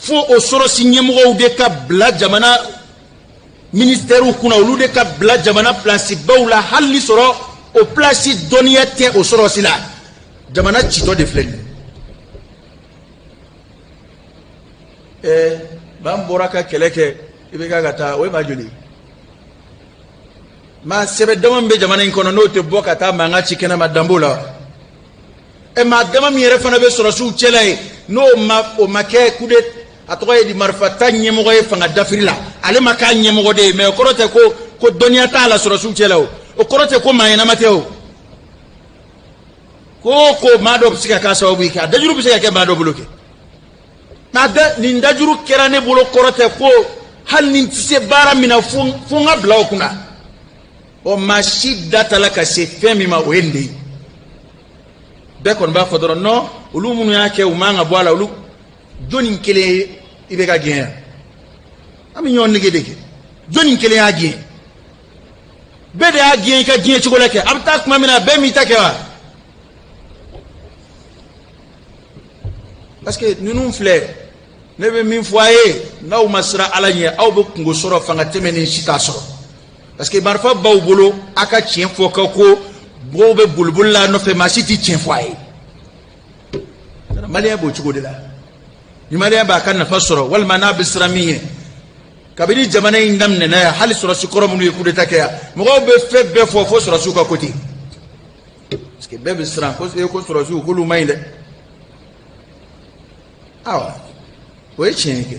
Fo o sɔrɔsi ɲɛmɔgɔw de ka bila jamana ministɛriw kunna, olu de ka bila jamana pilasibaw la, hali ni sɔrɔ o pilasi dɔnniya tɛ o sɔrɔsi la. Jamana citɔ de filɛ nin ye. B'an bɔra ka kɛlɛ kɛ, i bɛ ka taa, o ye maa joli ye? Maa sɛbɛ dama min bɛ jamana in kɔnɔ, n'o tɛ bɔ ka taa mankan ci kɛnɛma, dan b'o la. Maa dama min yɛrɛ fana bɛ sɔrɔsiw cɛla ye, n'o ma o ma kɛ kude, a tɔgɔ ye di, marifata ɲɛmɔgɔ ye fanga dafiri la, ale ma k'a ɲɛmɔgɔ de ye. Mais o kɔrɔ tɛ ko dɔnniya t'a la sɔrɔsiw cɛla. O kɔrɔ tɛ ko maa ɲɛnama tɛ. O ko maa dɔ bɛ se ka k'a sababu ye, a dajuru bɛ se ka kɛ maa dɔ bolo kɛ. Nka da nin dajuru kɛra ne bolo, kɔrɔ tɛ ko hali ni n tɛ se baara min na, fo n ka bila o kunna. Ɔ, maa si da t'a la ka se fɛn min ma, o ye nin de ye. Bɛɛ kɔni b'a fɔ dɔrɔn: non, olu minnu y'a kɛ, u man ka bɔ a la. Olu jɔnni kelen ye i bɛ ka gɛn yan? An bɛ ɲɔgɔn nege de kɛ. Jɔnni kelen y'a gɛn? Bɛɛ de y'a gɛn i ka diɲɛ cogo la kɛ. A bɛ taa tuma min na, bɛɛ m'i ta kɛ wa? Parce que ninnu filɛ, ne bɛ min fɔ a ye, n'aw ma siran Ala ɲɛ, aw bɛ kungo sɔrɔ, fanga tɛmɛnen si t'a sɔrɔ. Parce que marifa b'aw bolo, a ka tiɲɛ fɔ ka ko mɔgɔw bɛ boliboli la nɔfɛ, maa si tɛ tiɲɛ fɔ a ye. Maliyɛn b'o cogo de la. Ni maliyɛn b'a ka nafa sɔrɔ, walima n'a bɛ siran min ɲɛ, kabini jamana in daminɛna yan, hali sɔrɔsi kɔrɔ minnu ye coup d'état kɛ yan, mɔgɔw bɛ fɛn bɛɛ fɔ fo sɔrɔsiw ka côté, parce que bɛɛ bɛ siran ko ko sɔrɔsiw k'olu man ɲi dɛ. Awa, o ye tiɲɛ ye kɛ,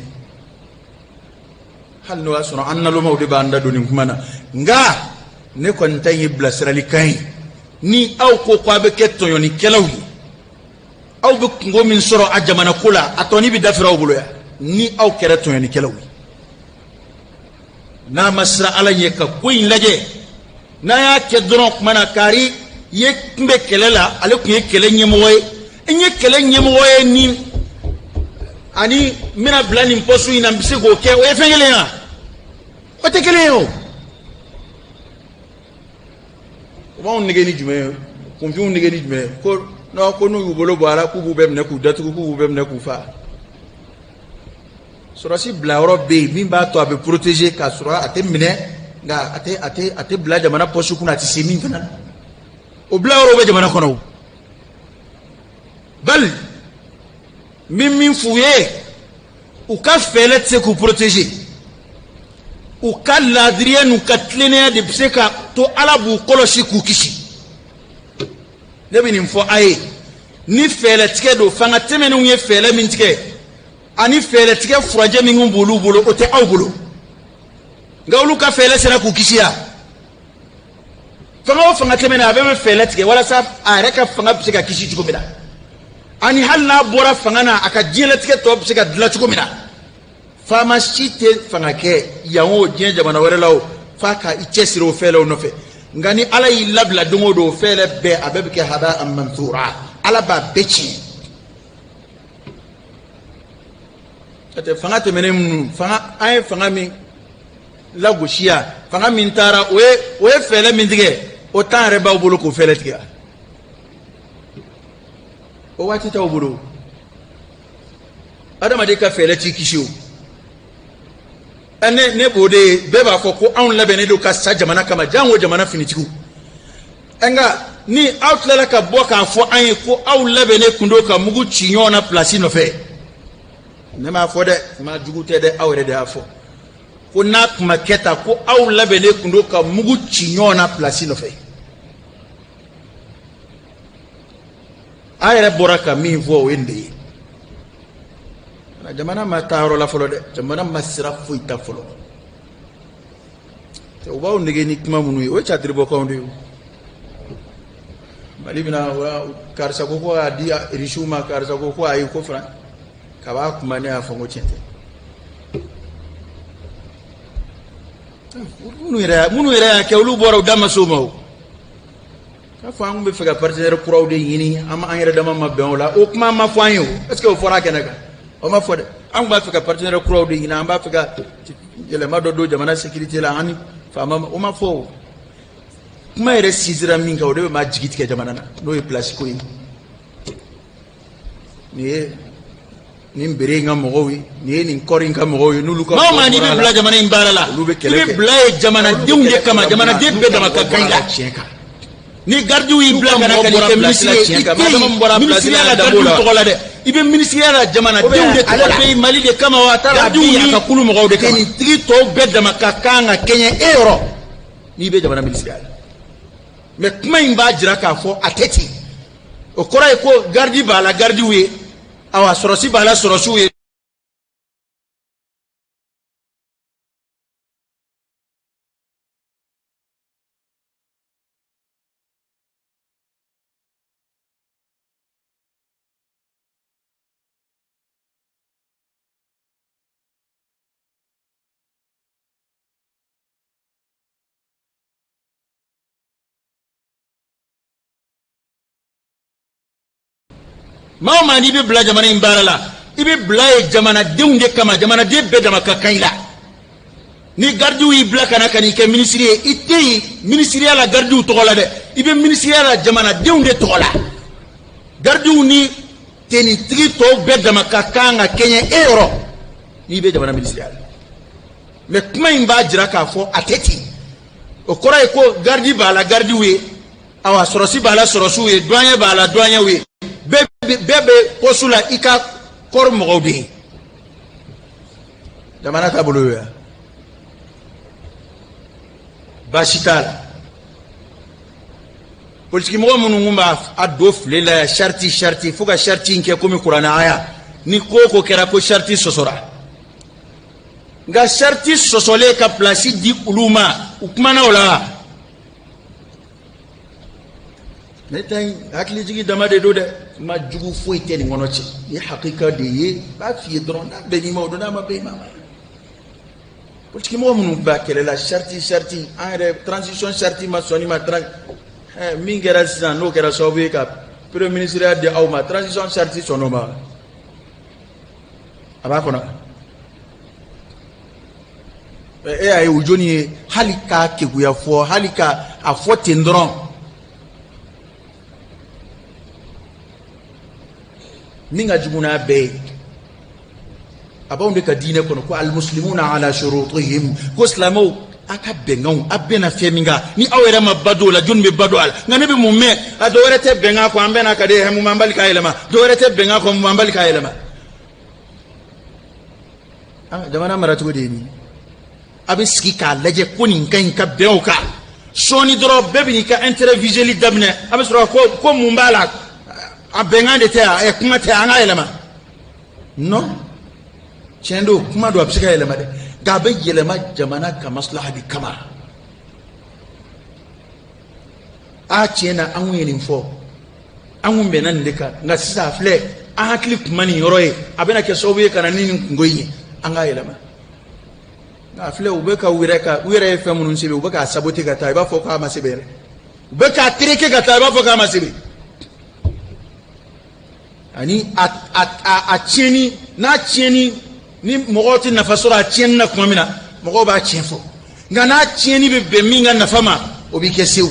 hali n'o y'a sɔrɔ an nalomaw de b'an da don nin kuma na. Nka ne kɔni ta ye bilasiralikan ye. Ni aw ko ko a bɛ kɛ tɔɲɔnikɛlaw ye, aw bɛ kungo min sɔrɔ a jamana ko la, a tɔni bɛ dafiri aw bolo yan. Ni aw kɛra tɔɲɔnikɛlaw ye, n'a ma siran Ala ɲɛ ka ko in lajɛ, n'a y'a kɛ dɔrɔn kuma na, kari ye tun bɛ kɛlɛ la, ale tun ye kɛlɛ ɲɛmɔgɔ ye, n ye kɛlɛ ɲɛmɔgɔ ye, ni ani n bɛna bila nin pɔsu in na, n bɛ se k'o kɛ, o ye fɛn kelen ye wa? O tɛ kelen ye. O o b'anw nege ni jumɛn ye? Kunfinw nege ni jumɛn ye? Ko non, ko n'u y'u bolo bɔ a la, k'u b'u bɛɛ minɛ k'u datugu, k'u b'u bɛɛ minɛ k'u fa. Sɔrɔsi bilayɔrɔ bɛ yen min b'a to a bɛ protéger k'a sɔrɔ a tɛ minɛ, nka a tɛ bila jamana pɔsi kunna, a tɛ se min fana na. O bilayɔrɔ bɛ jamana kɔnɔ. O bali n bɛ min f'u ye, u ka fɛɛrɛ tɛ se k'u protéger. U ka laadiriya n'u ka tilennenya de bɛ se ka to Ala b'u kɔlɔsi k'u kisi. Ne bɛ nin fɔ a ye: ni fɛɛrɛ tigɛ don, fanga tɛmɛnenw ye fɛɛrɛ min tigɛ ani fɛɛrɛ tigɛ furancɛ min b'olu bolo, o tɛ aw bolo. Nka olu ka fɛɛrɛ sera k'u kisi yan. Fanga o fanga tɛmɛnen, a bɛɛ bɛ fɛɛrɛ tigɛ walasa a yɛrɛ ka fanga bɛ se ka kisi cogo min na, ani hali n'a bɔra fanga na, a ka diɲɛlatigɛ tɔ bɛ se ka dilan cogo min na. Faama si tɛ fanga kɛ yan o, diɲɛ jamana wɛrɛ la o, f'a ka i cɛsiri o fɛɛrɛw nɔfɛ. Nka ni Ala y'i labila don o don, o fɛɛrɛ bɛɛ, a bɛɛ bɛ kɛ haba mansura, Ala b'a bɛɛ tiɲɛ. N'o tɛ, fanga tɛmɛnen minnu, fanga an ye fanga min lagosi yan, fanga min taara, o ye fɛɛrɛ min tigɛ, o temps yɛrɛ b'aw bolo k'o fɛɛrɛ tigɛ, o waati t'aw bolo. Adamaden ka fɛɛrɛ t'i kisi. O ne b'o de ye, bɛɛ b'a fɔ ko anw labɛnnen don ka sa jamana kama, jango jamana finitigiw. Nka ni aw tilala ka bɔ k'a fɔ an ye ko aw labɛnnen kun don ka mugu ci ɲɔgɔn na pilasi nɔfɛ, ne m'a fɔ dɛ, maa jugu tɛ dɛ, aw yɛrɛ de y'a fɔ ko n'a tun ma kɛ tan, ko aw labɛnnen kun don ka mugu ci ɲɔgɔn na pilasi nɔfɛ. A yɛrɛ bɔra ka min fɔ, o ye nin de ye. Jamana ma taa yɔrɔ la fɔlɔ dɛ, jamana ma sira foyi ta fɔlɔ. U b'aw nege ni kuma minnu ye, o ye catiribɔkanw de ye. Mali bɛna, karisa ko ko k'a di irisiw ma, karisa ko ko ayi, ko fana kab'a kuma, ne y'a fɔ n ko tiɲɛ tɛ. Minnu yɛrɛ y'a kɛ, olu bɔra, u da ma s'o ma. O k'a fɔ an kun bɛ fɛ ka partenaire kuraw de ɲini, an an yɛrɛ dama ma bɛn o la. O kuma ma fɔ an ye. O est ce que o fɔra a kɛnɛ kan? O ma fɔ dɛ. An kun b'a fɛ ka partenaire kuraw de ɲini, an b'a fɛ ka yɛlɛma dɔ don jamana sécurité la, an ni faama. O ma fɔ. O kuma yɛrɛ sinsinra min kan, o de bɛ maa jigi tigɛ jamana na, n'o ye place ko ye. Nin ye Nin bere in ka mɔgɔw ye, nin ye nin kɔri in ka mɔgɔw ye, n'olu ka Maa o maa n'i bɛ bila jamana in baara la, Olu bɛ i kɛlɛ bɛ kɛ. bila yen jamanadenw de kama, jamanaden bɛɛ dama ka kan i la. Tiɲɛ kan. Ni garidiw y'i bila N'u ka na ka ka n'i mɔgɔ kɛ bɔra place minisiri la ye, tiɲɛ i kan. tɛ Maa dama bɔra yen place minisiriya la la danbo garidiw la. tɔgɔ la dɛ, i bɛ minisiriya la jamanadenw de tɔgɔ Ale la. bɛ Mali de kama wa, a taara Garidiw bin a ni ka kulu mɔgɔw de kama. Tenitigi tɔw bɛɛ dama ka kan ka kɛɲɛ e yɔrɔ N'i bɛ jamana minisiriya la. Mais kuma in b'a jira k'a fɔ a tɛ ten. O kɔrɔ ye ko garidi b'a la garidiw ye, awa sɔrɔsi b'a la sɔrɔsiw ye. Maa o maa n'i bɛ bila jamana in baara la, i bɛ bila yen jamanadenw de kama, jamanaden bɛɛ dama ka kan i la. Ni garidiw y'i bila ka na ka n'i kɛ minisiri ye, i tɛ yen minisiriya la garidiw tɔgɔ la dɛ, i bɛ minisiriya la jamanadenw de tɔgɔ la. Garidiw ni tenitigi tɔw bɛɛ dama ka kan ka kɛɲɛ e yɔrɔ N'i bɛ jamana minisiriya la. Mais kuma in b'a jira k'a fɔ a tɛ ten. O kɔrɔ ye ko garidi b'a la garidiw ye, awa sɔrɔsi b'a la sɔrɔsiw ye, douanier b'a la douanierw ye, bɛɛ bɛ poste la i ka kɔrɔ mɔgɔw de ye. Jamana taabolo ye wa? Baasi t'a la. Politikimɔgɔ minnu kun b'a a don file la yan, sariti sariti, fo ka sariti in kɛ komi kuranɛ aya, ni ko o ko kɛra ko sariti sɔsɔra. Nka sariti sɔsɔlen ka pilasi di olu ma, u kumana o la. Ne ta in hakilijigi dama de don dɛ, ma jugu foyi tɛ nin kɔnɔ cɛ. Ni hakika de ye, n b'a f'i ye dɔrɔn, n'a bɛnn'i ma o don, n'a ma bɛn i ma. Politikimɔgɔ minnu b'a kɛlɛ la sariti sariti, an yɛrɛ transition sariti ma sɔn ni ma min kɛra sisan, n'o kɛra sababu ye ka premier ministre di aw ma, transition sariti sɔnn'o ma, a b'a kɔnɔ. E y'a ye u jɔnni ye hali k'a keguya fɔ, hali ka a fɔ ten dɔrɔn. Min ka jugu n'a bɛɛ ye, a b'anw de ka diinɛ kɔnɔ ko alimuslimuna ala shurutihim, ko silamɛw a ka bɛnkanw, a bɛnna fɛn min kan, ni aw yɛrɛ ma ba don o la, jɔnni bɛ ba don a la? Nka ne bɛ mun mɛn? A dɔ wɛrɛ tɛ bɛnkan kɔ, an bɛnna ka de, mun b'an bali k'a yɛlɛma? Dɔ wɛrɛ tɛ bɛnkan kɔ, mun b'an bali k'a yɛlɛma? Jamana maracogo de ye nin ye. A bɛ sigi k'a lajɛ ko nin ka ɲi ka bɛn o kan, sɔɔni dɔrɔn bɛɛ bɛ n'i ka intérêt viseli daminɛ, a bɛ sɔrɔ ko mun b'a la, a bɛnkan de tɛ yan, ɛ kuma tɛ, an k'a yɛlɛma. Non, tiɲɛ don, kuma don, a bɛ se ka yɛlɛma dɛ, nka a bɛ yɛlɛma jamana ka maslaha de kama. A tiɲɛ na, an kun ye nin fɔ, an kun bɛnna nin de kan, nka sisan a filɛ, an hakili kun ma nin yɔrɔ ye, a bɛna kɛ sababu ye ka na ni nin kunko in ye, an k'a yɛlɛma. Nka a filɛ, u bɛ ka u yɛrɛ ka u yɛrɛ ye fɛn minnu sɛbɛn, u bɛ k'a saboter ka taa, i b'a fɔ k'a ma sɛbɛn yɛrɛ, u bɛ k'a tereke ka taa, i b'a fɔ k'a ma sɛbɛn. Ani a tiɲɛni, n'a tiɲɛni ni mɔgɔw tɛ nafa sɔrɔ a tiɲɛni na tuma min na, mɔgɔw b'a tiɲɛ fɔ, nka n'a tiɲɛni bɛ bɛn min ka nafa ma, o b'i kɛ sew.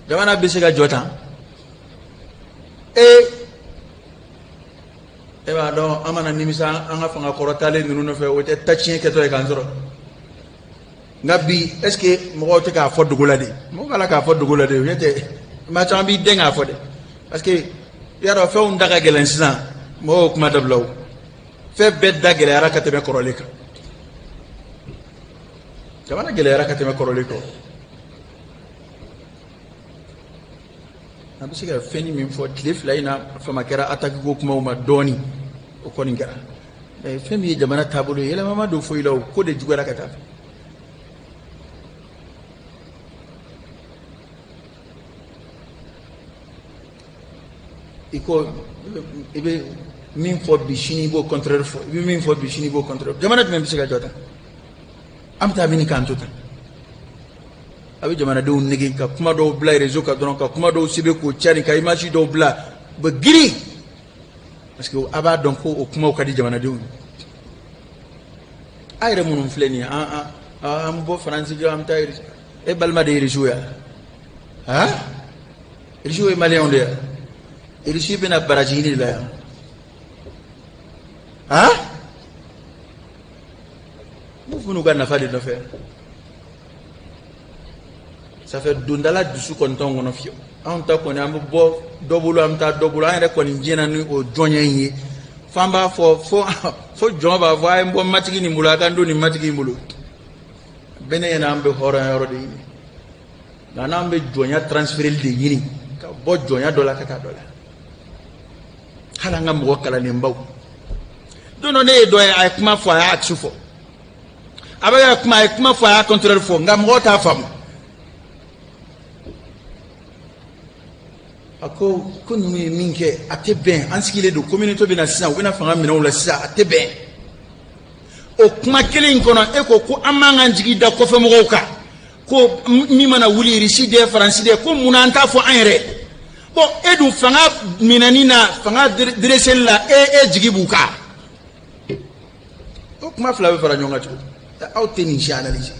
Jamana bɛ se ka jɔ tan? E b'a dɔn, an mana nimisa an ka fanga kɔrɔtalen ninnu nɔfɛ, o tɛ ta tiɲɛ kɛtɔ ye k'an sɔrɔ. Nka bi, est ce que mɔgɔw tɛ k'a fɔ dogo la de? Mɔgɔw b'a la k'a fɔ dogo la de, n'o tɛ maa caman b'i dɛn k'a fɔ dɛ, parce que i y'a dɔn fɛnw da ka gɛlɛn sisan, mɔgɔw kuma dabila o, fɛn bɛɛ da gɛlɛyara ka tɛmɛ kɔrɔlen kan, jamana gɛlɛyara ka tɛmɛ kɔrɔlen kan. An bɛ se ka fɛn min fɔ tile 2 in na, fama kɛra attaque ko kumaw ma dɔɔnin, o kɔni kɛra. Mais fɛn min ye jamana taabolo ye, yɛlɛma ma don foyi la, o ko de juguyara ka taa fɛ. I ko i bɛ min fɔ bi, sini i b'o contraire fɔ, i bɛ min fɔ bi, sini i b'o contraire. Jamana jumɛn bɛ se ka jɔ tan? An bɛ taa min k'an to tan? A bɛ jamanadenw nege ka kuma dɔw bila réseau kan dɔrɔn, ka kuma dɔw sɛbɛn k'o cari, ka image dɔw bila, u bɛ girin, parce que a b'a dɔn ko o kumaw ka di jamanadenw ye. A yɛrɛ minnu filɛ nin ye, an bɔ Faransi, an bɛ taa e balima de ye Irisiw ye, han, Irisiw ye Maliyɛnw de ye, Irisi bɛna baraji ɲini de la yan. Han, mun n'u ka nafa de nɔfɛ? Ça fait dondala dusu kɔni t'anw kɔnɔ fiyewu. Anw ta kɔni, an bɛ bɔ dɔ bolo, an bɛ taa dɔ bolo. An yɛrɛ kɔni diɲɛna ni o jɔnya in ye, f'an b'a fɔ fo jɔn b'a fɔ: a ye n bɔ matigi nin bolo, a ka n don nin matigi in bolo. Bɛɛ ne ɲɛna, an bɛ hɔrɔnya yɔrɔ de ɲini, nka n'an bɛ jɔnya transféreli de ɲini ka bɔ jɔnya dɔ la ka taa dɔ la. Hali an ka mɔgɔ kalannenbaw, don dɔ ne ye dɔ ye, a ye kuma fɔ, a y'a ci fɔ, a bɛ ka kuma, a ye kuma fɔ, a y'a contraire fɔ, nka mɔgɔw t'a faamu. A ko ko ninnu ye min kɛ, a tɛ bɛn. An sigilen don, communauté bɛ na sisan, u bɛna fanga minɛ u la sisan, a tɛ bɛn. O kuma kelen in kɔnɔ, e ko ko an man k'an jigi da kɔfɛmɔgɔw kan, ko min mana wuli, Irisi dɛ, Faransi dɛ, ko munna an t'a fɔ an yɛrɛ? Bon, e dun fanga minɛni na, fanga dresseli la, e jigi b'u kan. O kuma fila bɛ fara ɲɔgɔn kan cogo di? Aw tɛ nin si analyser.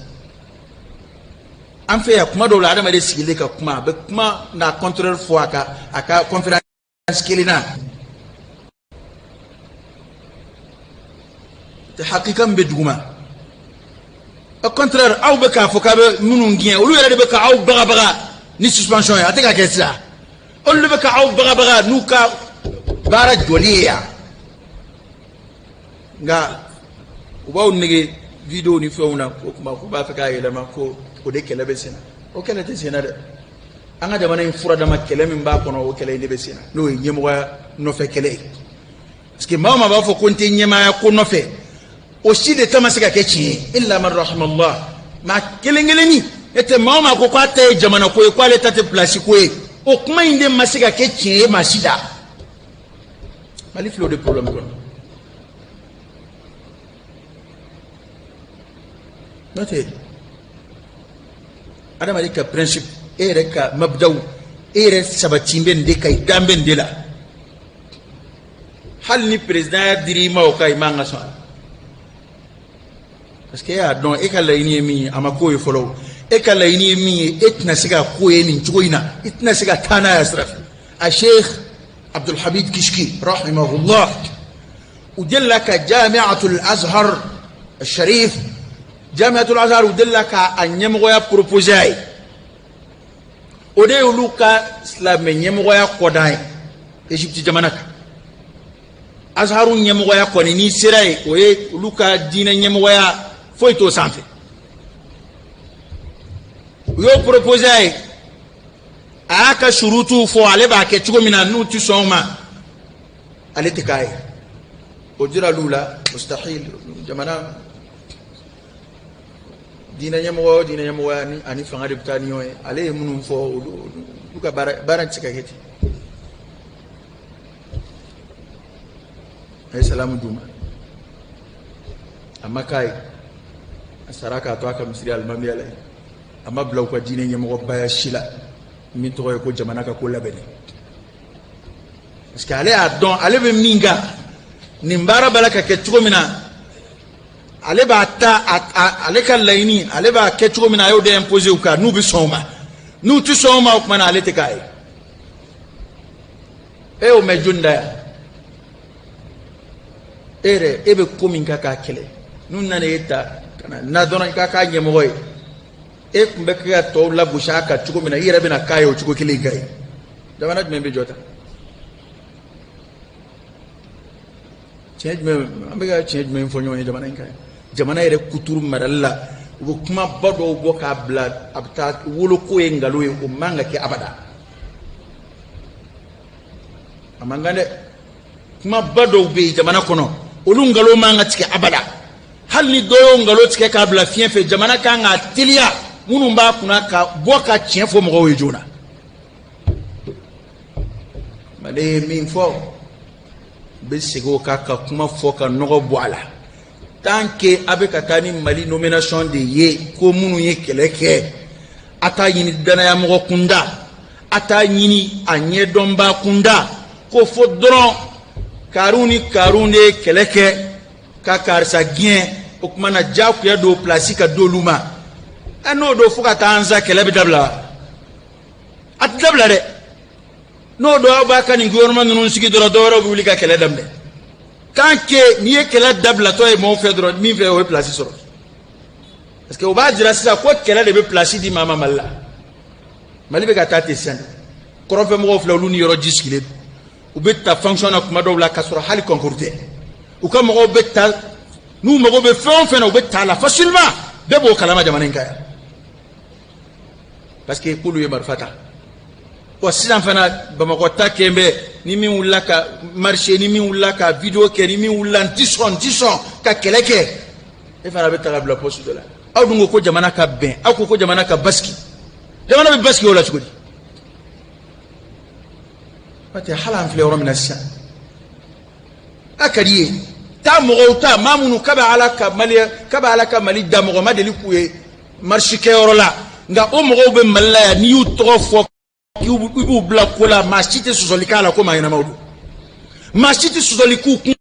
An fɛ yan, kuma dɔw la, adamaden sigilen ka kuma, a bɛ kuma n'a contraire fɔ a ka conférence kelen na. Tɛ hakika min bɛ duguma. Au contraire, aw bɛ k'a fɔ k'a bɛ minnu gɛn, olu yɛrɛ de bɛ ka aw bagabaga ni suspension ye. A tɛ ka kɛ sisan, olu de bɛ ka aw bagabaga n'u ka baara jɔli ye yan. Nka u b'aw nege video ni fɛnw na, o tuma k'u b'a fɛ k'a yɛlɛma, ko o de kɛlɛ bɛ sen na. O kɛlɛ tɛ sen na dɛ. An ka jamana in furadama kɛlɛ min b'a kɔnɔ, o kɛlɛ in de bɛ sen na, n'o ye ɲɛmɔgɔya nɔfɛ kɛlɛ ye. Parce que maa o maa b'a fɔ ko n tɛ ɲɛmaaya ko nɔfɛ, o si de ta ma se ka kɛ tiɲɛ ye, illa man rahimallah, maa kelen kelenni. Ne tɛ maa o maa ko k'a ta ye jamana ko ye, k'ale ta tɛ pilasi ko ye, o kuma in de ma se ka kɛ tiɲɛ ye maa si da. Mali filɛ o de problème kɔnɔ. N'o tɛ, adamaden ka principe, e yɛrɛ ka mabdaw, e yɛrɛ sabati bɛ nin de kan, i dan bɛ nin de la. Hali ni président ya dir'i ma, o ka i man ka sɔn a la, parce que e y'a dɔn e ka laɲini ye min ye, a ma k'o ye fɔlɔ. E ka laɲini ye min ye, e tɛna se ka k'o ye nin cogo in na, i tɛna se ka taa n'a ye sira fɛ. A Sheikh Abdulhamid Kishki rahimahullah, u delila ka Jamiatul Azhar Sharif, Jamiatul Azhar, u delila ka a ɲɛmɔgɔya proposé a ye. O de y'olu ka silamɛ ɲɛmɔgɔya kɔdan ye Egypte jamana kan. Azharu ɲɛmɔgɔya kɔni, n'i sera yen, o ye olu ka diinɛ ɲɛmɔgɔya, foyi t'o sanfɛ. U y'o proposé a ye, a y'a ka surutuw fɔ, ale b'a kɛ cogo min na, n'u ti sɔn o ma, ale tɛ k'a ye. O jiral'u la, mustahil, jamana diinɛ ɲɛmɔgɔ o diinɛ ɲɛmɔgɔya ni ani fanga de bɛ taa ni ɲɔgɔn ye. Ale ye minnu fɔ, olu ka baara tɛ se ka kɛ ten. A ye salamu d'u ma, a ma k'a ye. A sara k'a to a ka misiri alimamiya la yen. A ma bila u ka diinɛ ɲɛmɔgɔbaya si la min tɔgɔ ye ko jamana ka ko labɛnni, parce que ale y'a dɔn ale bɛ min kan, nin baara b'a la ka kɛ cogo min na, ale b'a ta, ale ka laɲini, ale b'a kɛ cogo min na, a y'o de imposer u kan. N'u bɛ sɔn o ma, n'u tɛ sɔn o ma, o tuma na ale tɛ k'a ye. E y'o mɛn jɔni da yan? E yɛrɛ, e bɛ ko min kan k'a kɛlɛ, n'u nana e ta ka na na dɔrɔn i ka k'a ɲɛmɔgɔ ye, e tun bɛ kɛ ka tɔw lagosi a kan cogo min na, i yɛrɛ bɛna k'a ye o cogo kelen in kan ye. Jamana jumɛn bɛ jɔ tan? Tiɲɛ jumɛn an bɛ ka tiɲɛ jumɛn fɔ ɲɔgɔn ye jamana in kan? Jamana yɛrɛ kuturu marali la, u bɛ kumaba dɔw bɔ k'a bila, a bɛ taa woloko ye nkalon ye. O man ka kɛ abada, a man kan dɛ. Kumaba dɔw bɛ yen jamana kɔnɔ, olu nkalon man ka tigɛ abada. Hali ni dɔ y'o nkalon tigɛ k'a bila fiɲɛ fɛ, jamana kan k'a teliya, minnu b'a kunna ka bɔ ka tiɲɛ fɔ mɔgɔw ye joona. Mali ye min fɔ, n bɛ segin o kan ka kuma fɔ ka nɔgɔ bɔ a la. Tant que a bɛ ka taa ni Mali nomination de ye, ko minnu ye kɛlɛ kɛ, a t'a ɲini danayamɔgɔ kunda, a t'a ɲini a ɲɛdɔnba kunda, ko fo dɔrɔn karun ni karun de ye kɛlɛ kɛ ka karisa gɛn, o tuma na diyagoya don pilasi ka d'olu ma. Ɛ, n'o don, fo ka taa an sa, kɛlɛ bɛ dabila? A tɛ dabila dɛ. N'o don, aw b'a ka nin gouvernement ninnu sigi dɔrɔn, dɔwɛrɛw bɛ wuli ka kɛlɛ daminɛ. Tant que n'i ye kɛlɛ dabilatɔ ye mɔgɔw fɛ dɔrɔn, min fɛ o ye place sɔrɔ, parce que o b'a jira sisan ko kɛlɛ de bɛ place di maa ma Mali la. Mali bɛ ka taa ten sisan. Kɔrɔnfɛ mɔgɔw filɛ, olu ni yɔrɔ ji sigilen don. U bɛ ta fonction na kuma dɔw la k'a sɔrɔ hali concours tɛ. U ka mɔgɔw bɛ ta, n'u mago bɛ fɛn o fɛn na, u bɛ ta la facilement. Bɛɛ b'o kalama jamana in kan yan, parce que k'olu ye marifa ta. Wa sisan fana, Bamakɔ ta kɛn bɛ ni min wulila ka marcher, ni min wulila ka vidéo kɛ, ni min wulila n ti sɔn, n ti sɔn, ka kɛlɛ kɛ, e fana bɛ ta ka bila poste dɔ la. Aw dun ko ko jamana ka bɛn, aw ko ko jamana ka basigi. Jamana bɛ basigi o la cogo di? N'o tɛ, hali an filɛ yɔrɔ min na sisan, a ka di ye taa mɔgɔw ta, maa minnu k'a bɛ Ala ka Mali, k'a bɛ Ala ka Mali da, mɔgɔ ma deli k'u ye marche kɛyɔrɔ la, nka o mɔgɔw bɛ Mali la yan. N'i y'u tɔgɔ fɔ k'i b'u bila ko la, maa si tɛ sɔsɔli k'a la ko maa ɲɛnamaw don. Maa si tɛ sɔsɔli k'u kun.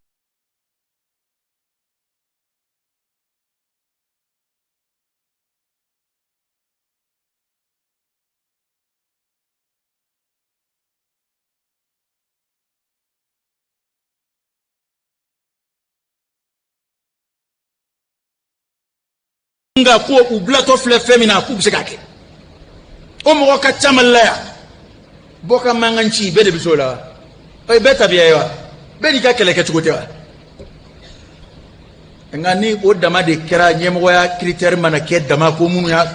Nka ko u bilatɔ filɛ fɛn min na, k'u bɛ se k'a kɛ. O mɔgɔ ka ca Mali la yan. Bɔ ka mankan ci, bɛɛ de bɛ se o la wa? O ye bɛɛ tabiya ye wa? Bɛɛ n'i ka kɛlɛ kɛcogo tɛ wa? Nka ni o dama de kɛra ɲɛmɔgɔya critère mana kɛ dama ko minnu y'a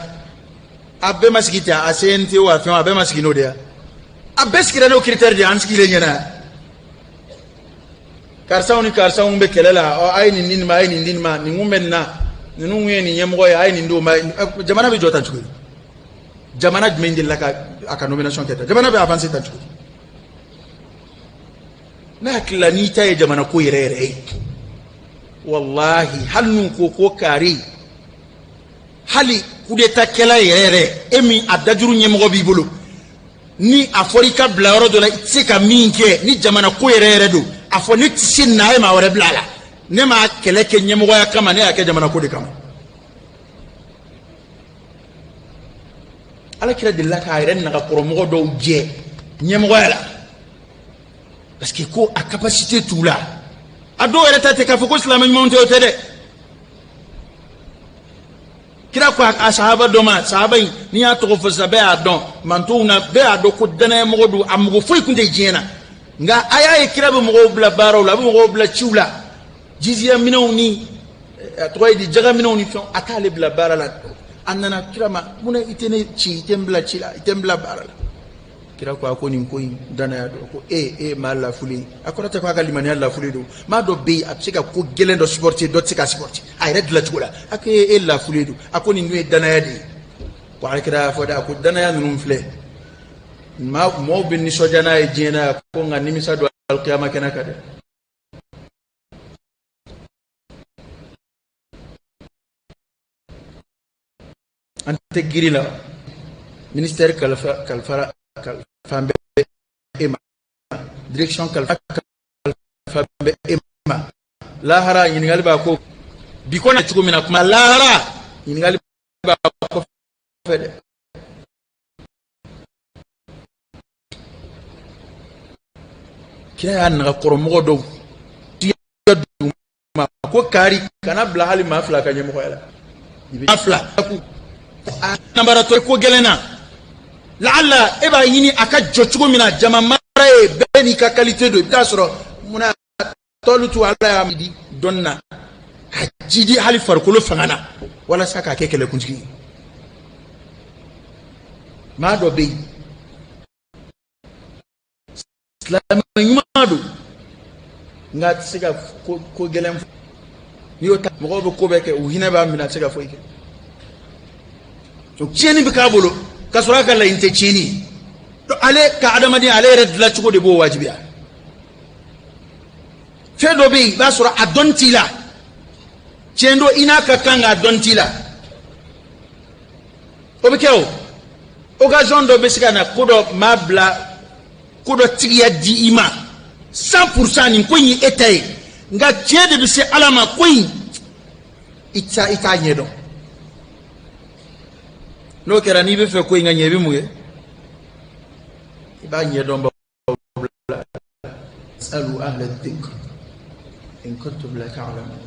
a bɛɛ ma sigi ten, a CNT o a fɛn, a bɛɛ ma sigi n'o de ye. A bɛɛ sigira n'o critère de ye. An sigilen ɲɛna yan, karisaw ni karisaw bɛ kɛlɛ la, ɔ, a ye nin di nin ma, a ye nin di nin ma, nin kun bɛ nin na, ninnu kun ye nin ɲɛmɔgɔ ye, a ye nin d'o ma. Jamana bɛ jɔ tan cogo di? Jamana jumɛn delila ka a ka nomination kɛ tan? Jamana bɛ avancer tan cogo di? Ne hakili la, n'i ta ye jamana ko yɛrɛ yɛrɛ ye, walahi, hali n'u ko ko kari, hali coup d'état kɛla yɛrɛ yɛrɛ, e min a dajuru ɲɛmɔgɔ b'i bolo, ni a fɔra i ka bila yɔrɔ dɔ la, i tɛ se ka min kɛ, ni jamana ko yɛrɛ yɛrɛ don, a fɔ ne tɛ se nin na, a ye maa wɛrɛ bila a la. Ne m'a kɛlɛ kɛ ɲɛmɔgɔya kama, ne y'a kɛ jamana ko de kama. Ala kira delila k'a yɛrɛ nagakɔrɔmɔgɔ dɔw jɛ ɲɛmɔgɔya la, parce que ko a capacité t'u la. A dɔw yɛrɛ ta tɛ k'a fɔ ko silamɛ ɲumanw tɛ, o tɛ dɛ. Kira ko a sahaba dɔ ma, sahaba in n'i y'a tɔgɔ fɔ sisan, bɛɛ y'a dɔn mantonw na, bɛɛ y'a dɔn ko danayamɔgɔ don, a mɔgɔ foyi tun tɛ diɲɛ na. Nka a y'a ye kira bɛ mɔgɔw bila baaraw la, a bɛ mɔgɔw bila ciw la, jiziya minɛnw ni a tɔgɔ ye di, jaga minɛnw ni fɛnw, a t'ale bila baara la. A nana kira ma: munna i tɛ ne ci, i tɛ n bila ci la, i tɛ n bila baara la? Kira ko a ko nin ko in danaya don. Ko e e maa lafulen, a kɔrɔ tɛ ko a ka limaniya lafulen don. Maa dɔ bɛ yen, a bɛ se ka ko gɛlɛn dɔ supporter, dɔ tɛ se ka supporter a yɛrɛ dilancogo la. A ko e lafulen don. A ko nin dun ye danaya de ye. Ko ala kira y'a fɔ dɛ, a ko danaya ninnu filɛ, maa mɔgɔw bɛ nisɔndiya n'a ye diɲɛ na yan, ko nka nimisa don alikiyama kɛnɛ kan dɛ. An tɛ giri la, ministère kalifa kalifa kalifa bɛ e ma, direction kalifa kalifa bɛ e ma. Lahara ɲininkali b'a ko bi kɔnɔ cogo min na, kuma lahara ɲininkali b'a kɔfɛ dɛ. Kira y'a nagakɔrɔmɔgɔ dɔw ma ko kari kana bila hali maa fila ka ɲɛmɔgɔya la, maa fila nabaratɔ ko gɛlɛn na. Laala e b'a ɲini a ka jɔ cogo min na, jama mara ye, bɛɛ n'i ka qualité don. I bɛ taa sɔrɔ munna tɔlu tu, ala y'a di dɔnni na ka jidi hali farikolo fanga na walasa k'a kɛ kɛlɛkuntigi ye. Maa dɔ bɛ yen, silamɛ ɲuman don, nka a tɛ se ka ko gɛlɛn. N'i y'o ta, mɔgɔw bɛ ko bɛɛ kɛ, u hinɛ b'a minɛ, a tɛ se ka foyi kɛ. Donc tiɲɛni bɛ k'a bolo ka sɔrɔ a ka laɲini tɛ tiɲɛni ye. Donc ale ka adamadenya, ale yɛrɛ dilancogo de b'o wajibiya. Fɛn dɔ bɛ yen, i b'a sɔrɔ a dɔnni t'i la, tiɲɛ don, i n'a ka kan, nka a dɔnni t'i la. O bɛ kɛ, o occasion dɔ bɛ se ka na, ko dɔ maa bila, ko dɔ tigiya di i ma 100%, nin ko in ye e ta ye. Nka tiɲɛ de bɛ se ala ma, ko in i t'a i t'a ɲɛdɔn. N'o kɛra, n'i bɛ fɛ ko in ka ɲɛ, i bɛ mun kɛ? I b'a ɲɛdɔn. Baw bila, fas'alu ahla dhikr In kuntum la ta'lamun.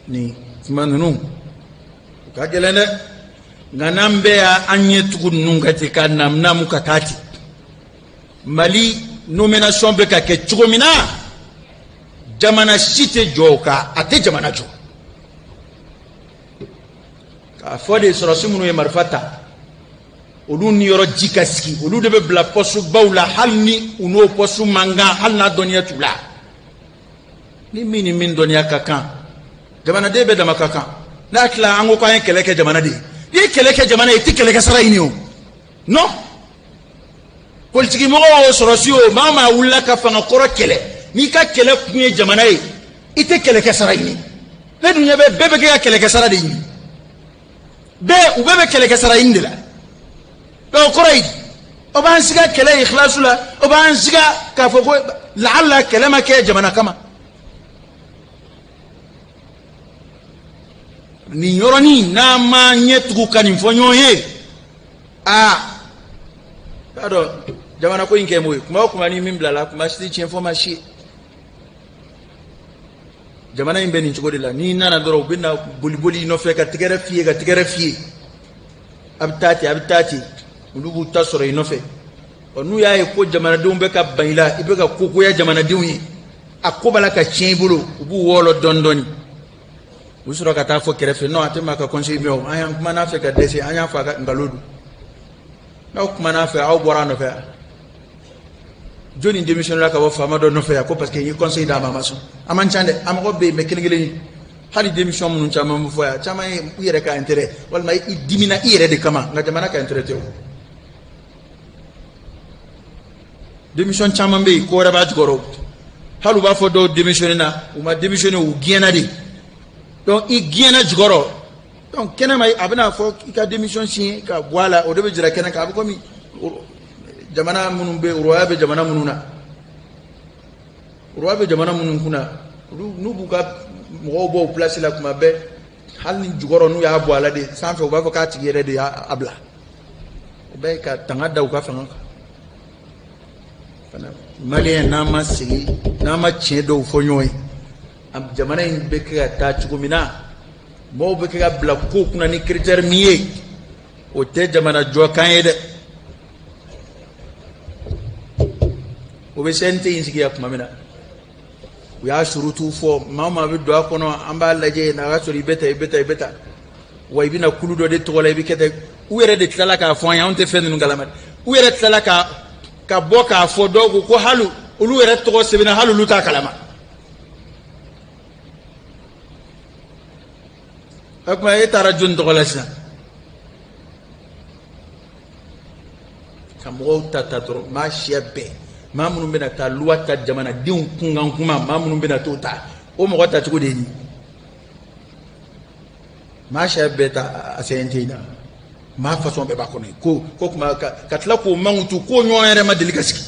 Nin kuma ninnu u ka gɛlɛn dɛ, nka n'an bɛɛ y'an ɲɛ tugu ninnu kan ten ka namu ka taa ten, Mali nomination bɛ ka kɛ cogo min na, jamana si tɛ jɔ o kan, a tɛ jamana jɔ. K'a fɔ de, sɔrɔsi minnu ye marifa ta, olu niyɔrɔ ji ka sigi, olu de bɛ bila pɔsubaw la, hali ni u n'o pɔsu man kan, hali n'a dɔnniya t'u la. Ni min ni min dɔnniya ka kan, jamanaden bɛɛ dama ka kan. N'a tila, an ko k'an ye kɛlɛ kɛ jamana de ye. N'i ye kɛlɛ kɛ jamana ye, i tɛ kɛlɛkɛ sara ɲini o. Non, politikimɔgɔw o, sɔrɔsi o, maa o maa wulila ka fanga kɔrɔ kɛlɛ, n'i ka kɛlɛ kun ye jamana ye, i tɛ kɛlɛkɛ sara ɲini. Ne dun ɲɛ bɛ bɛɛ bɛ kɛ ka kɛlɛkɛ sara de ɲini, bɛɛ u bɛɛ bɛ kɛlɛkɛ sara ɲini de la. Donc o kɔrɔ ye di? O b'an siga kɛlɛ ikhlasu la, o b'an siga k'a fɔ ko laala kɛlɛ ma kɛ jamana kama. Nin yɔrɔnin, n'an ma ɲɛ tugu ka nin fɔ ɲɔgɔn ye, aa, b'a dɔn jamana ko in kɛ m'o ye. Kuma o kuma ni min bilala, kuma si tɛ tiɲɛ fɔ ma si ye. Jamana in bɛ nin cogo de la. N'i nana dɔrɔn, u bɛ na boliboli i nɔfɛ ka tɛgɛrɛ f'i ye, ka tɛgɛrɛ f'i ye. A bɛ taa ten, a bɛ taa ten, olu b'u ta sɔrɔ i nɔfɛ. Ɔ, n'u y'a ye ko jamanadenw bɛ ka ban i la, i bɛ ka kogoya jamanadenw ye, a ko b'a la ka tiɲɛ i bolo, u b'u wɔlɔ dɔɔni dɔɔni, u bɛ sɔrɔ ka taa fɔ kɛrɛfɛ: non, a tɛ maa ka conseil mɛn o, an y'an kuma n'a fɛ ka dɛsɛ, an y'a fɔ a ka nkalon don. N'aw kumana a fɛ, aw bɔra a nɔfɛ yan. Jɔnni démissionné la ka bɔ faama dɔ nɔfɛ yan ko parce que n ye conseil d'a ma, a ma sɔn? A man ca dɛ, a mɔgɔ bɛ yen, mais kelen kelen ye. Hali démission minnu caman bɛ fɔ yan, caman ye u yɛrɛ ka intérêt, walima i dimina i yɛrɛ de kama, nka jamana ka intérêt tɛ o. Démission caman bɛ yen, ko wɛrɛ b'a jukɔrɔ. Hali u b'a fɔ dɔw démissionné na, u ma démissionné, u gɛnna de. Donc i gɛnna jukɔrɔ, donc kɛnɛma a bɛna fɔ i ka démission signé ka bɔ a la, o de bɛ jira kɛnɛ kan. A bɛ komi jamana minnu bɛ roi bɛ jamana minnu na, roi bɛ jamana minnu kunna, olu n'u b'u ka mɔgɔw bɔ o place la kuma bɛɛ, hali ni jukɔrɔ n'u y'a bɔ a la de, sanfɛ u b'a fɔ k'a tigi yɛrɛ de y'a bila. O bɛɛ ye ka tanga da u ka fanga kan fana. Maliyɛn, n'an ma segin, n'an ma tiɲɛ dɔw fɔ ɲɔgɔn ye, jamana in bɛ kɛ ka taa cogo min na, mɔgɔw bɛ kɛ ka bila kow kunna ni critère min ye, o tɛ jamana jɔkan ye dɛ. O bɛ CNT in sigi yan tuma min na, u y'a surutu fɔ, maa o maa bɛ don a kɔnɔ, an b'a lajɛ n'a ka sɔrɔ i bɛ ta, i bɛ ta, i bɛ ta, wa i bɛna kulu dɔ de tɔgɔ la, i bɛ kɛ ten. U yɛrɛ de tilala k'a fɔ an ye, anw tɛ fɛn ninnu kalama, u yɛrɛ tilala ka bɔ k'a fɔ dɔw ko ko hali olu yɛrɛ tɔgɔ sɛbɛnna, hali olu t'a kalama. O tuma e taara jɔni tɔgɔ la sisan? Ka mɔgɔw ta ta dɔrɔn, maa siya bɛɛ, maa minnu bɛna taa loi ta jamanadenw kunkan kuma, maa minnu bɛna t'o ta, o mɔgɔ tacogo de ye nin. Maa siya bɛɛ ta a CNT in na, maa fasɔn bɛɛ b'a kɔnɔ yen. Ko kuma ka tila k'o mankutu k'o ɲɔgɔn yɛrɛ ma deli ka sigi.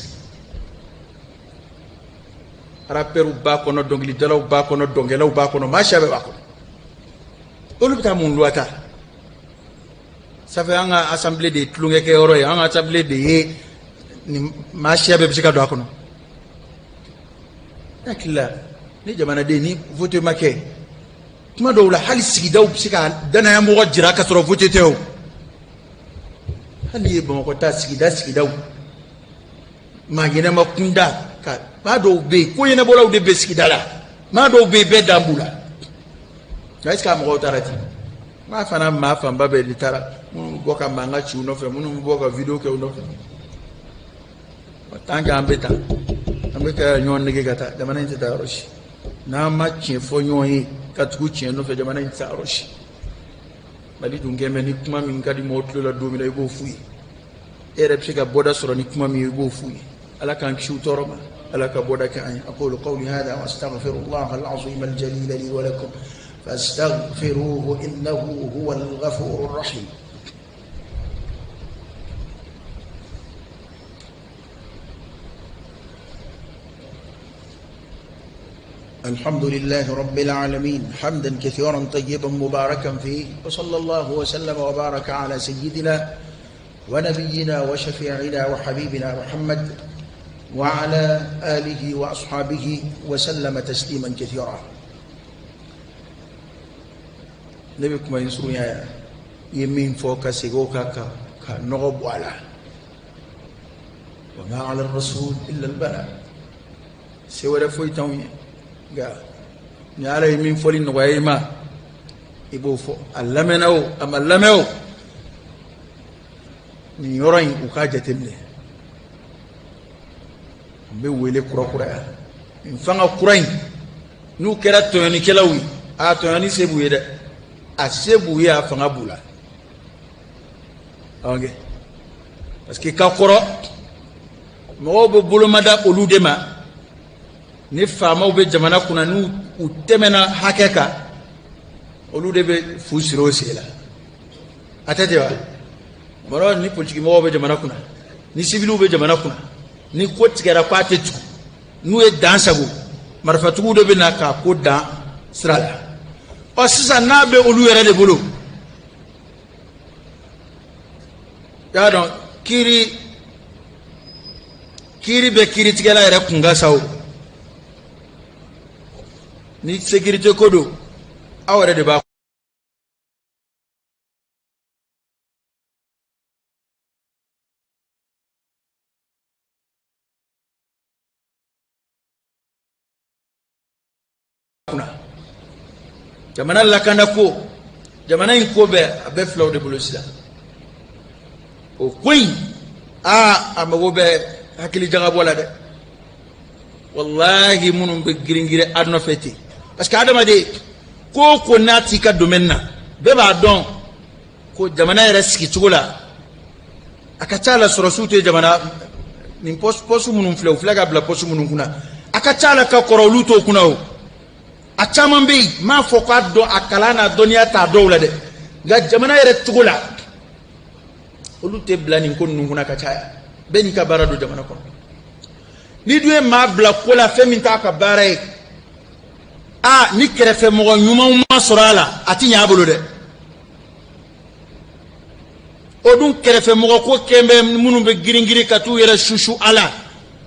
Rapɛriw b'a kɔnɔ, dɔnkilidalaw b'a kɔnɔ, dɔnkɛlaw b'a kɔnɔ, maa siya bɛɛ b'a kɔnɔ. Olu bɛ taa mun loi ta? Ça fait an ka assemblée de ye tulonkɛ kɛyɔrɔ ye, an ka assemblée de ye nin, maa siya bɛɛ bɛ se ka don a kɔnɔ. Ne hakili la, ni jamanaden ni vote ma kɛ, tuma dɔw la hali sigidaw bɛ se ka danaya mɔgɔ jira ka sɔrɔ vote tɛ o. Hali ye Bamakɔ ta sigida sigidaw, maa ɲɛnama kunda ka maa dɔw bɛ yen, ko ɲɛnabɔlaw de bɛ sigida la, maa dɔw bɛ yen, bɛɛ dan b'u la. Nka est ce que a mɔgɔw taara ten? Maa fana, maa fanba bɛɛ de taara, minnu bɛ bɔ ka mankan ci u nɔfɛ, minnu bɛ bɔ ka vidéo kɛ u nɔfɛ. Tant que an bɛ taa, an bɛ ka ɲɔgɔn nɛgɛn ka taa, jamana in tɛ taa yɔrɔ si. N'an ma tiɲɛ fɔ ɲɔgɔn ye ka tugu tiɲɛ nɔfɛ, jamana in tɛ taa yɔrɔ si. Mali dun kɛn bɛ ni kuma min ka di mɔgɔw tulo la don min na, i b'o f'u ye. E yɛrɛ bɛ se ka bɔda sɔrɔ ni kuma min ye, i b'o f'u ye. Ala k'an kisi u tɔɔrɔ ma, Ala ka bɔda kɛ an ye. Aqulu qawli hadha wa astaghfirullah al-azim al-jalil li wa lakum fastaghfiruhu innahu huwa al-ghafurur rahim. الحمد لله رب العالمين حمدا كثيرا طيبا مباركا فيه، وصلى الله وسلم وبارك على سيدنا ونبينا وشفيعنا وحبيبنا محمد وعلى آله وأصحابه وسلم تسليما كثيرا. Ne bɛ kuma in surunya yan. I ye min fɔ ka segin o kan ka nɔgɔ bɔ a la. Wa ma ala rasul illa al-balagh. Se wɛrɛ foyi t'anw ye, nka ni Ala ye min fɔli nɔgɔya i ma, i b'o fɔ. A lamɛnna o, a ma lamɛn o, nin yɔrɔ in u k'a jateminɛ. N bɛ wele kurakuraya nin fanga kura in, n'u kɛra tɔɲɔnikɛlaw ye, a tɔɲɔni se b'u ye dɛ, a se b'u ye, a fanga b'u la. Ok, parce que ka kɔrɔ mɔgɔw bɛ bolomada olu de ma. Ni faamaw bɛ jamana kunna, n'u u tɛmɛna hakɛ kan, olu de bɛ fu siri o sen la. A tɛ ten wa? Mɔgɔ ni politiki mɔgɔw bɛ jamana kunna, ni sibiliw bɛ jamana kunna, ni ko tigɛra k'a tɛ tugu, n'u ye dan sago, marifatigiw de bɛ na k'a ko dan sira la. Ɔ sisan n'a bɛ olu yɛrɛ de bolo, y'a dɔn kiiri bɛ kiiritigɛla yɛrɛ kun ka sa o. Ni sécurité ko don, aw yɛrɛ de b'a kunna. Jamana lakanda ko, jamana in ko bɛɛ, a bɛɛ filaw de bolo sisan. O ko in, aa, a mago bɛ hakili jagabɔ la dɛ. Walahi, minnu bɛ girin-girin a nɔfɛ ten, parce que adamaden ko o ko n'a t'i ka domaine na, bɛɛ b'a dɔn ko jamana yɛrɛ sigicogo la, a ka ca la sɔrɔsiw tɛ jamana nin poste minnu filɛ, u filɛ ka bila poste minnu kunna, a ka ca la ka kɔrɔ olu t'o kunna. O a caman bɛ yen, n m'a fɔ k'a dɔn, a kalan n'a dɔnniya t'a dɔw la dɛ, nka jamana yɛrɛ cogo la, olu tɛ bila nin ko ninnu kunna ka caya. Bɛɛ n'i ka baara don jamana kɔnɔ. N'i dun ye maa bila ko la, fɛn min t'a ka baara ye, aa, ni kɛrɛfɛ mɔgɔ ɲumanw ma sɔrɔ a la, a ti ɲɛ a bolo dɛ. O dun kɛrɛfɛ mɔgɔ ko kɛn bɛ minnu bɛ girin-girin ka t'u yɛrɛ susu a la,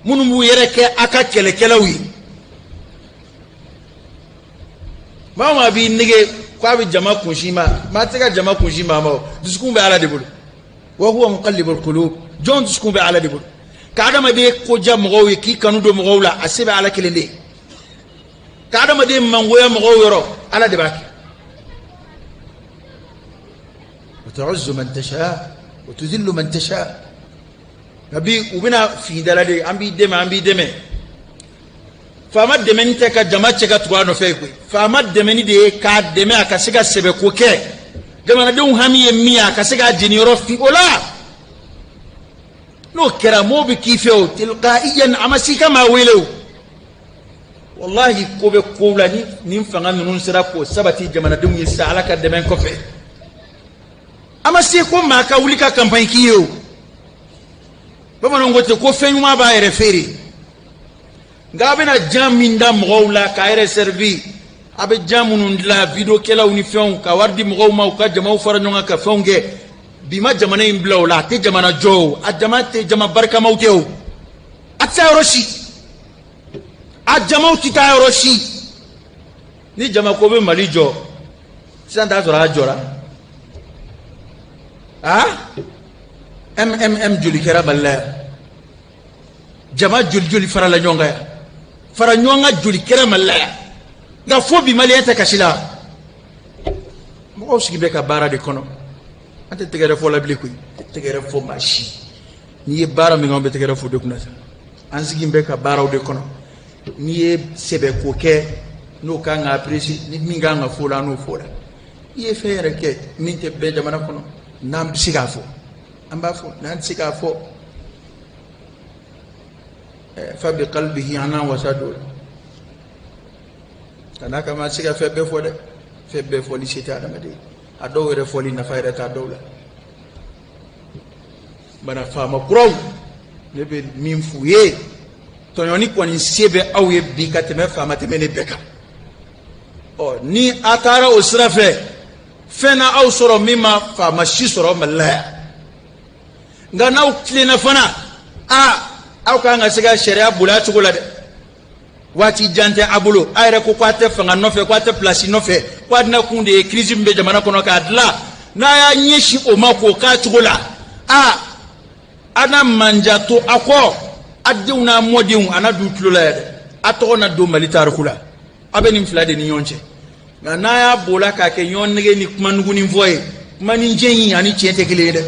minnu b'u yɛrɛ kɛ a ka kɛlɛkɛlaw ye. Maa o maa b'i nege k'a bɛ jama kunsin ma, maa tɛ ka jama kunsin maa ma, o dusukun bɛ Ala de bolo. Wa huwa muqallibul qulub, jɔn dusukun bɛ Ala de bolo. Ka adamaden ko diya mɔgɔw ye, k'i kanu don mɔgɔw la, a se bɛ Ala kelen de ye. Ka adamaden mangoya mɔgɔw yɔrɔ, Ala de b'a kɛ. Wa tu'izzu man tasha wa tuzillu man tasha. Nka bi u bɛna findala de, an b'i dɛmɛ, an b'i dɛmɛ. Faama dɛmɛni tɛ ka jama cɛ ka tugu a nɔfɛ koyi. Faama dɛmɛni de ye k'a dɛmɛ a ka se ka sɛbɛko kɛ, jamanadenw hami ye min ye, a ka se k'a jeniyɔrɔ fin o la. N'o kɛra, mɔɔw bɛ k'i fɛ o tilqaiyan, a ma s'i ka maa wele o. Walahi, ko bɛ kow la, ni nin fanga ninnu sera k'o sabati jamanadenw ye sisan, Ala ka dɛmɛ kɔfɛ, a ma se ko maa ka wuli ka campagne k'i ye o. Bamananw ko ten ko fɛn ɲuman b'a yɛrɛ feere. Nka a bɛna jan min da mɔgɔw la k'a yɛrɛ servi, a bɛ jan minnu dilan videokɛlaw ni fɛnw, ka wari di mɔgɔw ma u ka jamaw fara ɲɔgɔn kan ka fɛnw kɛ, bi ma jamana in bila o la. A tɛ jamana jɔ o, a jama tɛ jama barikamaw tɛ o, a tɛ taa yɔrɔ si, a jamaw tɛ taa yɔrɔ si. Ni jama ko bɛ Mali jɔ sisan, t'a sɔrɔ a jɔra. A MMM joli kɛra Mali la yan? Jama joli joli farala ɲɔgɔn kan yan? Fara ɲɔgɔn kan joli kɛra Mali la yan? Nka fo bi, maliyɛn tɛ kasi la. Mɔgɔw sigi bɛ ka baara de kɔnɔ. An tɛ tɛgɛrɛ fɔ la bilen koyi, tɛ tɛgɛrɛ fɔ maa si. N'i ye baara min kɛ, an bɛ tɛgɛrɛ fɔ de kunna sa. An sigi bɛ ka baaraw de kɔnɔ. N'i ye sɛbɛko kɛ, n'o kan ka apprécier, ni min kan ka fɔ o la, an n'o fɔ o la. I ye fɛn yɛrɛ kɛ min tɛ bɛn jamana kɔnɔ, n'an bɛ se k'a fɔ, an b'a fɔ. N'an tɛ se k'a fɔ, fa bi qalbihi, an n'an wasa don o la. Ka n'a kama, an tɛ se ka fɛn bɛɛ fɔ dɛ. Fɛn bɛɛ fɔli se tɛ adamaden. A dɔw yɛrɛ fɔli nafa yɛrɛ t'a dɔw la. Bana faama kuraw, ne bɛ min f'u ye, tɔɲɔni kɔni se bɛ aw ye bi ka tɛmɛ faama tɛmɛnen bɛɛ kan. Ɔ ni a taara o sira fɛ, fɛn na aw sɔrɔ min ma faama si sɔrɔ Mali la yan. Nka n'aw tilenna fana, a Aw kan ka se ka sariya boli a cogo la dɛ. Waati jan tɛ a bolo. A yɛrɛ ko k'a tɛ fanga nɔfɛ, k'a tɛ pilasi nɔfɛ, ko a nakun de ye crise min bɛ jamana kɔnɔ k'a dilan. N'a y'a ɲɛsin o ma k'o k'a cogo la, aa, a na manja to a kɔ, a denw n'a mɔdenw a na d'u tulo la yɛrɛ, a tɔgɔ na don Mali tariku la. A bɛ nin fila de ni ɲɔgɔn cɛ. Nka n'a y'a bola k'a kɛ ɲɔgɔn nɛgɛn ni kuma nugunin fɔ ye, kuma ni jɛ in ani tiɲɛ tɛ kelen ye dɛ.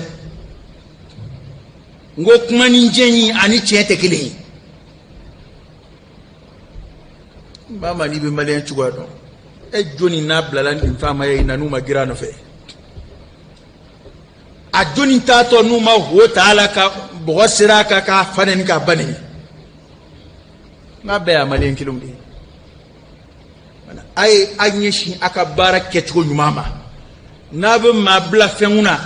N ko kuma ni jɛ in ani tiɲɛ tɛ kelen ye. Maa maa n'i bɛ maliyɛn cogoya dɔn, e jɔnni n'a bilala nin faamaya in na n'u ma girin a nɔfɛ? A jɔnni taatɔ n'u ma wo ta a la ka bɔgɔ seri a kan k'a fa nɛni k'a ba nɛni? N'a bɛɛ y'a maliyɛn kelenw de ye. A ye a ɲɛsin a ka baara kɛcogo ɲuman ma. N'a bɛ maa bila fɛn kunna,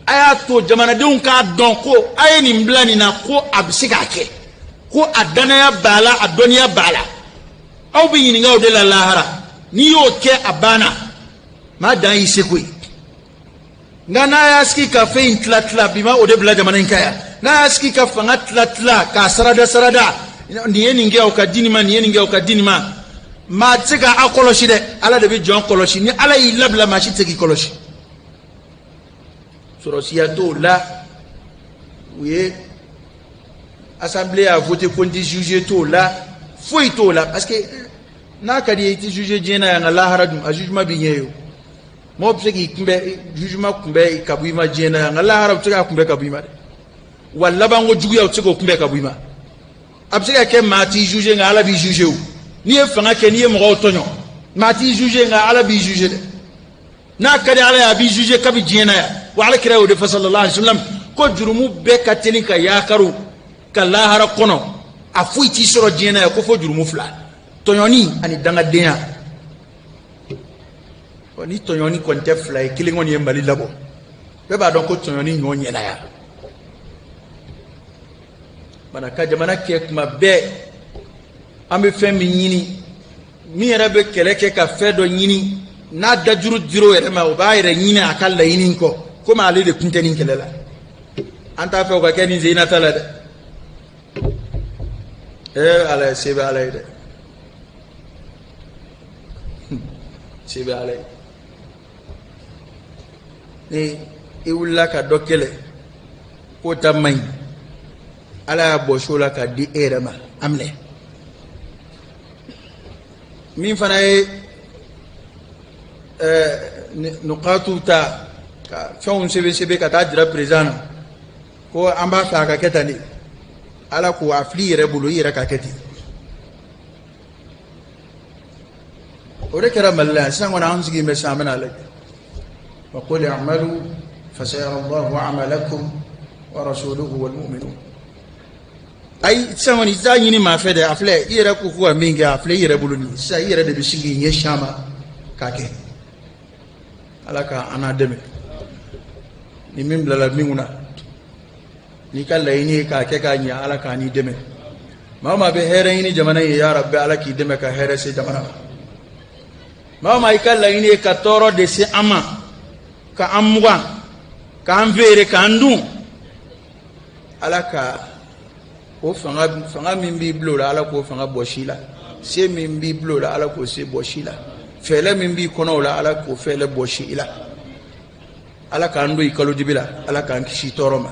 a y'a to jamanadenw k'a dɔn ko a ye nin bila nin na, ko a bɛ se k'a kɛ, ko a danaya b'a la, a dɔnniya b'a la. Aw bɛ ɲininka o de la lahara. N'i y'o kɛ, a banna, maa dan y'i seko ye. Nka n'a y'a sigi ka fɛn in tila tila, bi ma o de bila jamana in kan yan. N'a y'a sigi ka fanga tila tila k'a sarada sarada, nin ye nin kɛ, o ka di nin ma, nin ye nin kɛ, o ka di nin ma, maa tɛ se k'a kɔlɔsi dɛ. Ala de bɛ jɔn kɔlɔsi. Ni Ala y'i labila, maa si tɛ se k'i kɔlɔsi. Sɔrɔsiya t'o la, u ye assemblée y'a voté ko n tɛ juger t'o la, foyi t'o la, parce que n'a ka di ye i tɛ juger diɲɛ na yan, nka lahara dun, a jugement b'i ɲɛ ye o. Mɔgɔ bɛ se k'i kunbɛn, jugement kunbɛn ka bɔ i ma diɲɛ na yan, nka lahara u tɛ se k'a kunbɛn ka bɔ i ma dɛ. Wa labanko juguya, u tɛ se k'o kunbɛn ka bɔ i ma. A bɛ se ka kɛ maa t'i juger, nka Ala b'i juger o. N'i ye fanga kɛ, n'i ye mɔgɔw tɔɲɔ, maa t'i juger, nka Ala b'i juger dɛ. N'a ka di Ala ye, a b'i juger kabi diɲɛ na yan. Wa Ala kira y'o de fɔ sallallahu alaihi wa sallam, ko jurumu bɛɛ ka teli ka yaakaru ka lahara kɔnɔ, a foyi t'i sɔrɔ diɲɛ na yan ko fo jurumu fila: tɔɲɔni ani dangadenya. Ni tɔɲɔni kɔni tɛ fila ye, kelen kɔni ye Mali labɔ. Bɛɛ b'a dɔn ko tɔɲɔni ɲɔ ɲɛna yan. Bana ka jamana kɛ kuma bɛɛ, an bɛ fɛn min ɲini, min yɛrɛ bɛ kɛlɛ kɛ ka fɛn dɔ ɲini, n'a dajuru dir'o yɛrɛ ma, o b'a yɛrɛ ɲini a ka laɲini kɔ, komi ale de kun tɛ nin kɛlɛ la. An t'a fɛ o ka kɛ nin sen ta la dɛ. Ee Ala ye, se bɛ Ala ye dɛ, se bɛ Ala ye. Ni i wulila ka dɔ kɛlɛ k'o ta man ɲi, Ala y'a bɔsi o la k'a di e yɛrɛ ma, a minɛ. Min fana ye nukatuw ta ka fɛnw sɛbɛn sɛbɛn ka taa jira président na ko an b'a fɛ a ka kɛ tan de, Ala ko a fili i yɛrɛ bolo, i yɛrɛ ka kɛ ten. O de kɛra Mali la yan sisan kɔni. An sigilen bɛ sisan, an bɛna lajɛ. Wa qul i'malu fasayara Allahu amalakum wa rasuluhu wal mu'minun. Ayi, sisan kɔni i t'a ɲini maa fɛ dɛ. A filɛ, i yɛrɛ ko ko ka min kɛ, a filɛ i yɛrɛ bolo nin. Sisan i yɛrɛ de bɛ sigi k'i ɲɛsin a ma k'a kɛ. Ala ka an n'a dɛmɛ. Ni min bilala min kunna, n'i ka laɲini ye k'a kɛ k'a ɲɛ, Ala k'a n'i dɛmɛ. Maa o maa bɛ hɛrɛ ɲini jamana ye, ya Rabbi, Ala k'i dɛmɛ ka hɛrɛ se jamana ma. Maa o maa i ka laɲini ye ka tɔɔrɔ de se an ma, ka an mugan, k'an feere, k'an dun, Ala ka o fanga, fanga min b'i bolo la, Ala k'o fanga bɔsi i la. Se min b'i bolo la, Ala k'o se bɔsi i la. Fɛɛrɛ min b'i kɔnɔ o la, Ala k'o fɛɛrɛ bɔsi i la. Ala k'an don i kalo dibi la, Ala k'an kisi tɔɔrɔ ma.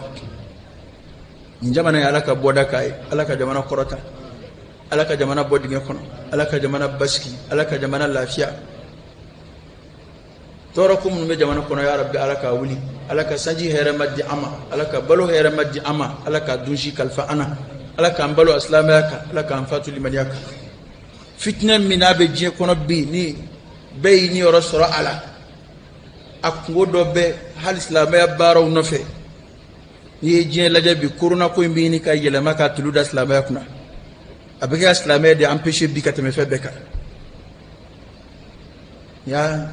Nin jamana ye, Ala ka bɔda k'a ye. Ala ka jamana kɔrɔta, Ala ka jamana bɔ dingɛ kɔnɔ, Ala ka jamana basigi, Ala ka jamana lafiya. Tɔɔrɔ ko minnu bɛ jamana kɔnɔ, ya Rabbi, Ala k'a wuli. Ala ka sanji hɛrɛma di an ma, Ala ka balo hɛrɛma di an ma, Ala ka dunsi kalifa an na, Ala k'an balo a silamɛya kan, Ala k'an fatu limaniya kan. Fitinɛ min n'a bɛ diɲɛ kɔnɔ bi, ni bɛɛ y'i niyɔrɔ sɔrɔ a la, a kungo dɔ bɛ hali silamɛya baaraw nɔfɛ. N'i ye diɲɛ lajɛ bi, korona ko in bɛ ɲini ka yɛlɛma ka tulu da silamɛya kunna. A bɛ kɛ ka silamɛya de empêcher bi ka tɛmɛ fɛn bɛɛ kan. Ya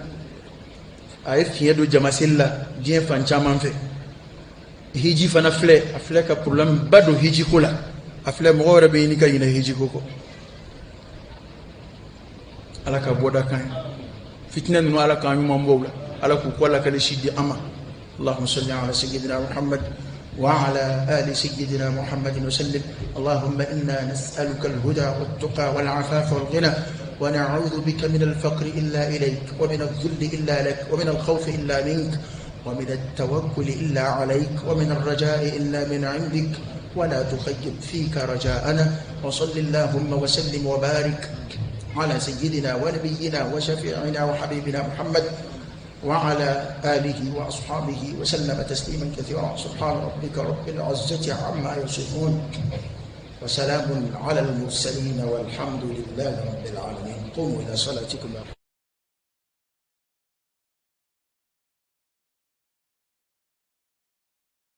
a ye fiɲɛ don jamaseli la diɲɛ fan caman fɛ. Hiji fana filɛ, a filɛ ka problème ba don hiji ko la. A filɛ, mɔgɔw yɛrɛ bɛ ɲini ka ɲinɛ hiji ko kɔ. Ala ka bɔda kan ye fitinɛ ninnu, Ala k'an ɲuman bɔ u la, Ala k'u kɔ lakali si di an ma. اللهم صل على سيدنا محمد. وعلى آل سيدنا محمد وسلم. اللهم إنا نسألك الهدى والتقى والعفاف والغنى، ونعوذ بك من الفقر إلا إليك، ومن الذل إلا لك، ومن الخوف إلا منك، ومن التوكل إلا عليك، ومن الرجاء إلا من عندك، ولا تخيب فيك رجاءنا. وصل اللهم وسلم وبارك على سيدنا ونبينا وشفيعنا وحبيبنا محمد وعلى آله وأصحابه وسلم تسليما كثيرا. سبحان ربك رب العزة عما يصفون، وسلام على المرسلين، والحمد لله رب العالمين. قوموا إلى صلاتكم.